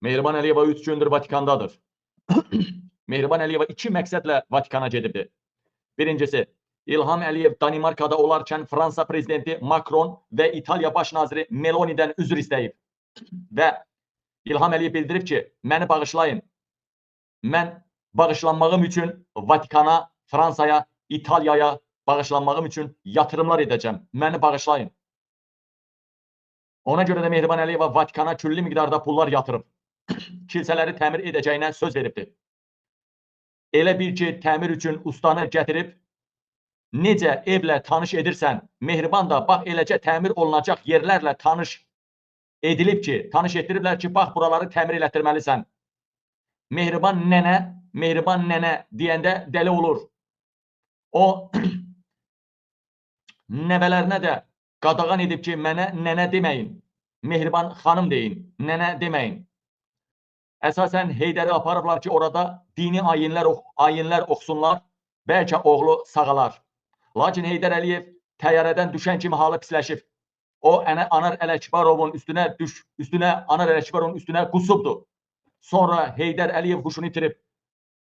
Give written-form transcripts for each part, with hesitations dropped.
Mehriban Əliyeva 3 gündür Vatikandadır. Mehriban Əliyeva 2 məqsədlə Vatikana gedibdir. Birincisi, İlham Əliyev Danimarkada olarkən Fransa prezidenti Makron və İtaliya baş naziri Meloni'dən üzr istəyib. Və İlham Əliyev bildirib ki, məni bağışlayın. Mən bağışlanmağım üçün Vatikana, Fransaya, İtaliyaya bağışlanmağım üçün yatırımlar edəcəm. Məni bağışlayın. Ona görə də Mehriban Əliyeva Vatikana külli miqdarda pullar yatırıb. Kilsələri təmir edəcəyinə söz veribdir. Elə bil ki, təmir üçün ustanı gətirib, necə evlə tanış edirsən, Mehriban da bax eləcə təmir olunacaq yerlərlə tanış edilib ki, tanış etdiriblər ki, bax buraları təmir elətdirməlisən. Mehriban nənə, Mehriban nənə deyəndə dəli olur. O nəvələrinə də qadağan edib ki, mənə nənə deməyin, Mehriban xanım deyin, nənə deməyin. Əsasən Heydəri aparıblar ki, orada dini ayinlər oxusunlar, bəlkə oğlu sağalar. Lakin Heydər Əliyev təyyarədən düşən kimi halı pisləşib. O Anar Ələkbərovun üstünə qusubdur. Sonra Heydər Əliyev huşunu itirib.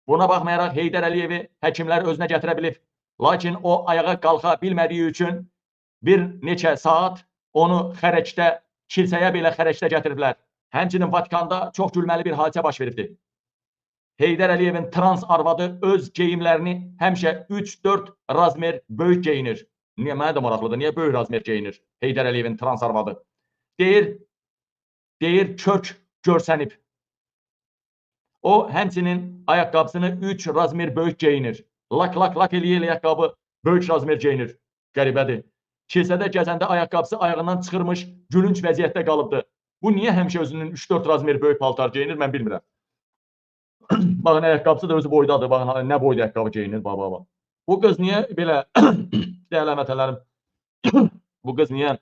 Buna baxmayaraq Heydər Əliyevi həkimlər özünə gətirə bilib. Lakin o ayağa qalxa bilmədiyi üçün bir neçə saat onu xərəkdə, kilsəyə belə xərəkdə gətiriblər. Həmçinin Vatikanda çox gülməli bir hadisə baş veribdi. Heydər Əliyevin trans arvadı öz geyimlərini həmişə 3-4 razmer böyük geyinir. Niyə? Mənə də maraqlıdır. Niyə böyük razmer geyinir Heydər Əliyevin trans arvadı? Deyir kök görsənib. O həmçinin ayaqqabısını 3 razmer böyük geyinir. Lak lak lak eləyə ayaqqabı böyük razmer geyinir. Qəribədir. Kilsədə gəzəndə ayaqqabısı ayağından çıxırmış, gülünc vəziyyətdə qalıbdı. Bu niyə həmişə özünün 3-4 razmer böyük paltar geyinir, mən bilmirəm. Baxın, ayaqqabısı da özü boydadır. Baxın, nə boyda ayaqqabı geyinir, baba. Bu qız niyə belə, dəyərli həmvətənlərim, bu qız niyə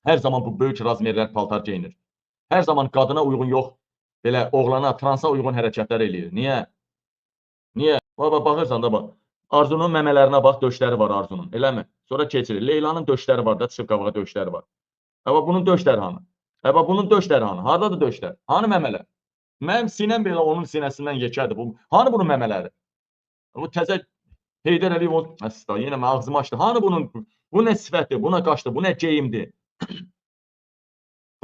hər zaman bu böyük razmerlər paltar geyinir? Hər zaman qadına uyğun yox, belə oğlana, transa uyğun hərəkətlər eləyir. Niyə? Niyə? Baba, baxırsan da bax. Arzunun məmələrinə bax, döşləri var Arzunun, eləmi? Sonra keçirir. Leylanın döşləri var da, çıxıb qabağa döşləri var. Amma bunun döşləri hanı? Əba, bunun döşləri hanı? Haradadır döşlər? Hanı məmələr? Mənim sinəm belə onun sinəsindən yekədir. Hanı bunun məmələri? Bu təzə Heydər Əliyev, əsla, yenə mən ağzımı açdı. Hanı bunun? Bu nə sifətdir? Buna qaçdı? Bu nə geyimdir?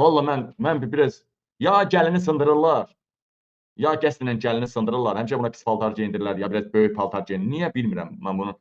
Valla mən biraz ya gəlini sındırırlar, ya qəsdlə gəlini sındırırlar. Həmişə buna pis paltar geyindirirlər, ya biraz böyük paltar geyindirirlər. Niyə bilmirəm mən bunu.